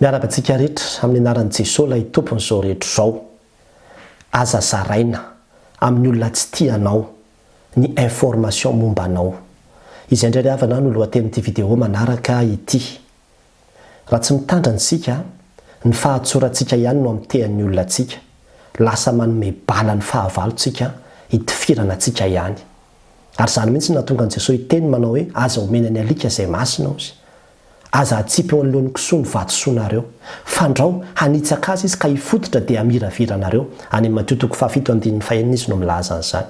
Miarahaba antsika rehetra amin'ny anaran'i Jesoa ilay Tompon'izao rehetra izao. Aza zaraina amin'ny olona tsy tia anao ny information momba anao. Izay indray ry havana no lohatenin'ity vidéo manaraka ity. Raha tsy mitandrina isika, ny fahatsorantsika ihany no amotehan'ny olona antsika. Lasa manome bala ny fahavalontsika hitifirana antsika ihany. Ary izany mihitsy no nahatonga an'i Jesoa hiteny manao hoe aza omena ny alika izay masina hozy. Aza atsipy eo anoloan'ny kisoa ny vatosoanareo. Fandrao, hanitsaka azy izy ka hifototra dia hamiravira anareo. Any amin'ny Matio toko fahafito andininy fahenina izy no milaza an'izany.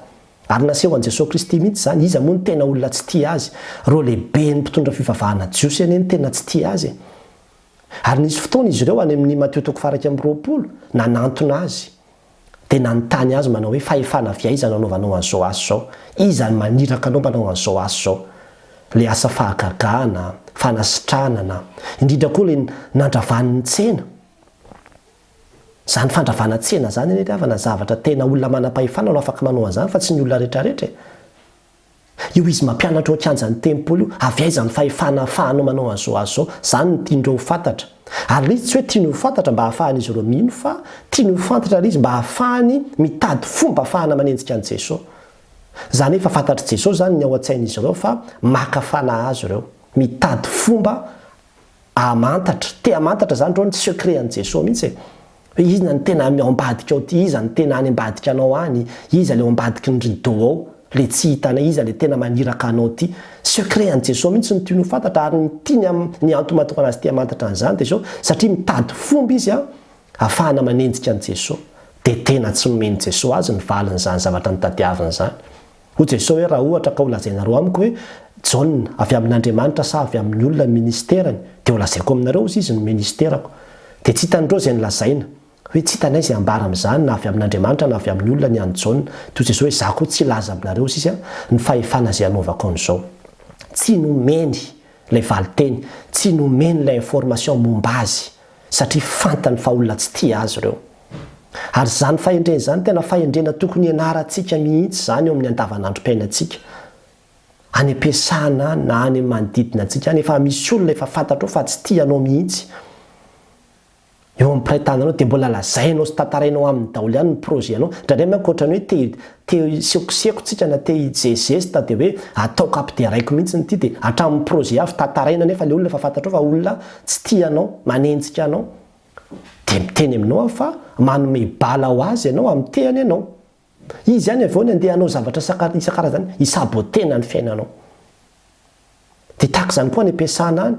Ary naseho an'i Jesoa Kristy mihitsy izany. Iza moa no tena olona tsy tia azy? Ireo lehiben'ny mpitondra fivavahana jiosy anie no tena tsy tia azy e! Ary nisy fotoana izy ireo any amin'ny Matio toko faha-21 nanantona azy. Dia nanontany azy manao hoe, Fahefana avy aiza no anaovanao an'izao asa izao? Iza no maniraka anao manao an'izao asa izao? Ilay asa fahagagana, fanasitranana, indrindra koa ilay nandravany ny tsena. Izany fandravana tsena izany anie ry havana zavatra tena olona manam-pahefana no afaka manao an'izany fa tsy ny olona rehetrarehetra e! Io izy mampianatra ao an-kianjan'ny tempoly io, avy aiza ny fahefana ahafahanao manao an'izao azy izao? Izany no tian'ireo ho fantatra. Ary ilay izy tsy hoe tiany ho fantatra mba hahafahan'izy ireo mino fa tiany ho fantatra ilay izy mba hahafahany mitady fomba ahafahana manenjika an'i Jesoa. Izany hoe efa fantatr'i Jesoa izany ny ao an-tsain'izy ireo fa maka fanahy azy ireo. Mitady fomba Hamantatra, te hamantatra zany reo ny secret an'i Jesoa mihitsy e! Hoe iza no tena ao ambadika ao ty, iza no tena any ambadika anao any, iza le ao ambadiky ny rideau ao, le tsy hitanay, iza le tena maniraka anao ty. Secret an'i Jesoa mihitsy no tiany ho fantatra ary ny tiany am, ny antony mahatonga anazy te hamantatra an'izany dia zao, satria mitady fomba izy an, afahana manenjika an'i Jesoa. Dia tena tsy nomen'i Jesoa azy ny valin'izany zavatra notadiaviny izany. Hoy Jesoa hoe, Raha ohatra ka holazainareo amiko hoe, Jaona, avy amin'Andriamanitra sa avy amin'ny olona ny ministerany, dia holazaiko aminareo, hozy izy, ny ministerako. Dia tsy hitan'ireo izay nolazaina, hoe, Tsy hitanay izay ambara amin'izany, na avy amin'Andriamanitra na avy amin'ny olona ny an'i Jaona. Dia hoy Jesoa hoe, Izaho koa tsy hilaza aminareo, hozy izy, ny fahefana izay hanaovako an'izao. Tsy nomeny ilay valinteny, tsy nomeny ilay information momba azy, satria fantany fa olona tsy tia azy ireo. Ary izany fahendrena izany tena fahendrena tokony hianarantsika mihitsy izany eo amin'ny andavanandrom-piainantsika. Any am-piasana any na any amin'ny manodidina antsika any, efa misy olona efa fantatrao fa tsy tia anao mihitsy eo amin'ny mpiray tanana dia mbola lazainao sy tantarainao aminy daholo ihany ny projet anao. Indraindray manko ohatran'ny hoe te te hisekoseko tsika na te hijezesta dia hoe ataoko ampideraiko mihitsy ity dia hatramin'ny projet avy tantaraina nefa ilay olona efa fantatrao fa olona tsy tia anao, manenjika anao. Dia miteny aminao aho fa manome bala ho azy ianao hamotehany ianao. Izy ihany avy eo ny andeha hanao zavatra isan-karazany hi-saboter-na ny fiainanao. Dia tahaka izany koa any am-piasana any.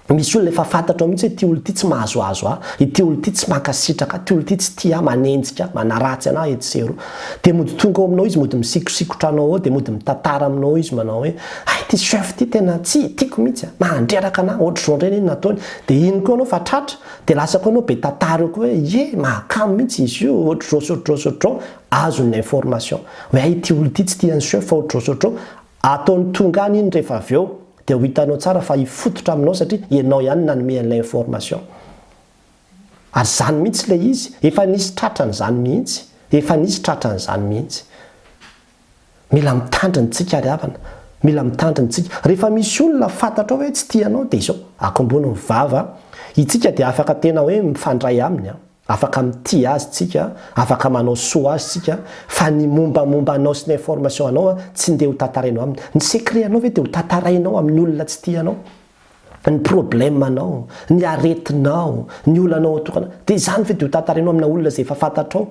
Misy olona efa fantatrao mihitsy hoe ity olona ity tsy mahazoazo ahy, ity olona ity tsy mankasitraka ahy, ity olona ity tsy tia ahy, manenjika ahy, manaratsy an'ahy etsy sy eroa. Dia mody tonga ao aminao izy, mody misikosikotra anao ao, dia mody mitantara aminao izy manao hoe, hay ity chef ity tena tsy tiako mihitsy a, mandreraka an'ahy, ohatr'izao indray anie ny nataony. Dia iny koa anao fa tratra, dia lasa koa anao be tantara eo koa hoe, ie, mahakamo mihitsy izy io, ohatr'izao sy ohatr'izao sy ohatr'izao, azony ny information. Hoe hay ity olona ity tsy tia an'i chef fa ohatr'izao sy ohatr'izao. Ataony tonga any iny rehefa avy eo, dia ho hitanao tsara fa hifototra aminao satria ianao ihany nanome an'ilay information. Ary izany mihitsy ilay izy, efa nisy tratran'izany mihitsy, efa nisy tratran'izany mihitsy. Mila mitandrina tsika ry havana, mila mitandrina tsika. Rehefa misy olona fantatrao hoe tsy tia anao dia izao, akombony ny vava, itsika dia afaka tena hoe mifandray aminy an, afaka mitia azy tsika, afaka manao soa azy tsika, fa ny mombamomba anao sy ny information anao an, tsy ndeha ho tantarainao aminy. Ny secret anao ve dia ho tantarainao amin'ny olona tsy tia anao? Ny problème anao, ny aretinao, ny olanao ao tokana, dia izany ve dia ho tantarainao amina olona izay efa fantatrao?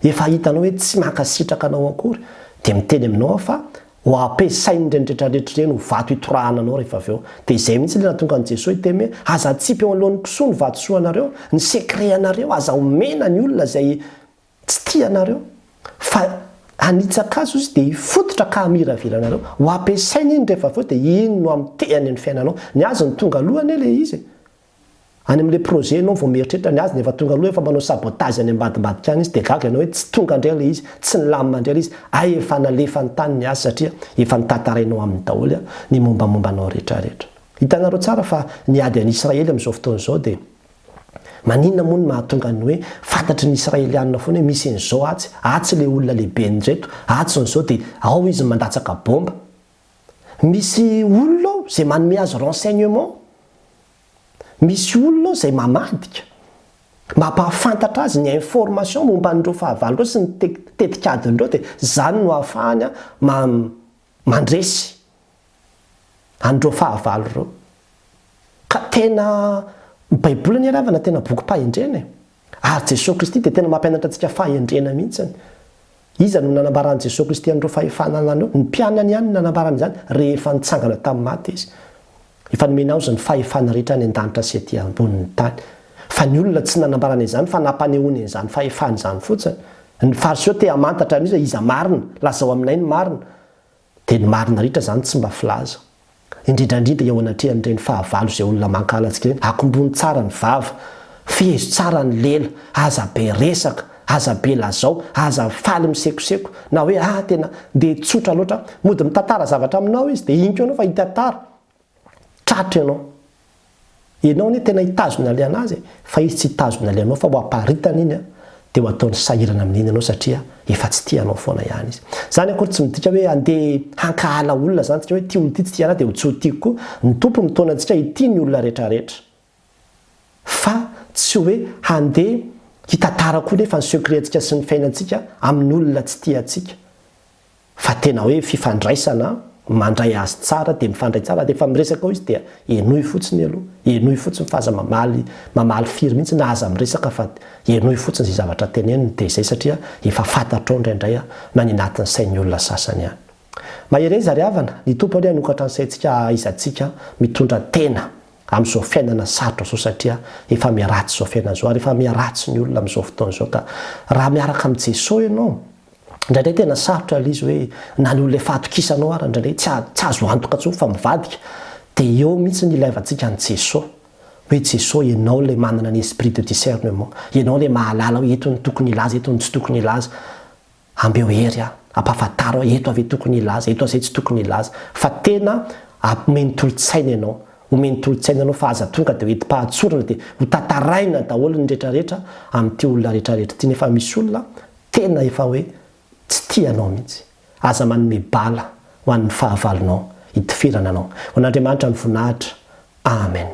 Efa hitanao hoe tsy mankasitraka anao akory, dia miteny aminao aho fa ho ampiasain'ireny retraretra ireny ho vato hitorahana anao rehefa avy eo. Dia izay mihitsy ilay nahatonga an'i Jesoa hiteny hoe, aza atsipy eo anoloan'ny kisoa ny vatosoanareo, ny secret anareo, aza omena ny olona izay tsy tia anareo, fa hanitsaka azy ozy dia hifototra ka hamiravira anareo. Ho ampiasainy iny rehefa avy eo dia iny no hamotehany ny fiainanao. Ny azy no tonga aloha anie ilay izy e. Any amin'ilay projet ianao vao mieritreritra ny azy ny efa tonga aloha efa manao sabotage any ambadimbadika any izy dia gaga ianao hoe tsy tonga indray ilay izy, tsy nilamina indray ilay izy, hay efa nalefany tany ny azy satria efa notantarainao aminy daholo ny mombamomba anao rehetra rehetra. Hitanareo tsara fa ny ady any Israely amin'izao fotoana izao dia maninona moa no mahatonga ny hoe fantatry ny Israelianina foana hoe misy an'izao atsy, atsy ilay olona lehiben'ireto, atsy ny izao dia ao izy mandatsaka bomba. Misy olona ao izay manome azy renseignement. Misy olona ao izay mamadika, mampahafantatra azy ny information momba an'ireo fahavalo ireo sy ny tetikadin'ireo dia izany no ahafahany mandresy an'ireo fahavalo ireo. Ka tena, ny baiboly anie ry havana tena bokim-pahendrena e. Ary Jesoa Kristy dia tena mampianatra antsika fahendrena mihitsiny. Iza no nanambaran'i Jesoa Kristy an'ireo fahefana ananany ireo? Ny mpianany ihany no nanambarany izany rehefa nitsangana tamin'ny maty Izy. Efa nomena Azy ny fahefana rehetra any an-danitra sy ety ambonin'ny tany. Fa ny olona tsy nanambarany an'izany fa nampanehoany an'izany fahefana izany fotsiny. Ny Fariseo te hamantatra an'iza iza marina, lazao aminay ny marina. Dia ny marina rehetra izany tsy mba filaza. Indrindra indrindra eo anatrehan'ireny fahavalo izay olona mankahala antsika ireny, akombony tsara ny vava, fehezo tsara ny lela, aza be resaka, aza be lazao, aza faly misekoseko, na hoe ah tena dia tsotra loatra, mody mitantara zavatra aminao izy dia iny koa ianao fa hitantara, tratra ianao. Ianao anie tena hitazona ilay anazy e, fa izy tsy hitazona ilay anao fa ho aparitany iny an, dia ho ataony sahirana amin'iny ianao satria efa tsy tia anao foana ihany izy. Izany akory tsy midika hoe handeha hankahala olona izany tsika hoe ity olona ity tsy tia anah dia ho tsy ho tiako koa, ny Tompo mitaona antsika hitia ny olona rehetrarehetra. Fa tsy hoe handeha hitantara koa nefa ny secret-ntsika sy ny fiainantsika amin'olona tsy tia antsika. Fa tena hoe fifandraisana, mandray azy tsara dia mifandray tsara, rehefa miresaka ao izy dia henoy fotsiny aloha, henoy fotsiny fa aza mamaly mamaly firy mihitsy na aza miresaka fa henoy fotsiny izay zavatra teneniny dia izay satria efa fantatrao indraindray na ny anatin'ny sain'ny olona sasany ihany. Mahereza ry havana, ny Tompo anie hanokatra ny saintsika hahaizantsika mitondra tena amin'izao fiainana sarotra izao satria efa miharatsy izao fiainana izao ary efa miharatsy ny olona amin'izao fotoana izao ka raha miaraka amin'i Jesoa ianao Indraindray tena sarotra ilay izy hoe na ny olona efa atokisanao ara indraindray tsy tsy azo antoka intsony fa mivadika. Dia eo mihitsy ny ilaivantsika an'i Jesoa. Hoe Jesoa ianao ilay manana ny esprit de discernement. Ianao ilay mahalala hoe eto no tokony hilaza, eto no tsy tokony hilaza. Ambeo hery aho, ampahafantaro aho eto ave tokony hilaza, eto azay tsy tokony hilaza. Fa tena omeny tolo-tsaina ianao. Omeny tolo-tsaina ianao fa aza tonga dia ho entim-pahatsorana dia ho tantaraina daholo ny retraretra amin'ity olona retraretra ity nefa misy olona Tena efa hoe tsy tia anao mihitsy. Aza manome bala ho an'ny fahavalonao hitifirana anao. Ho an'Andriamanitra ny voninahitra. Amen.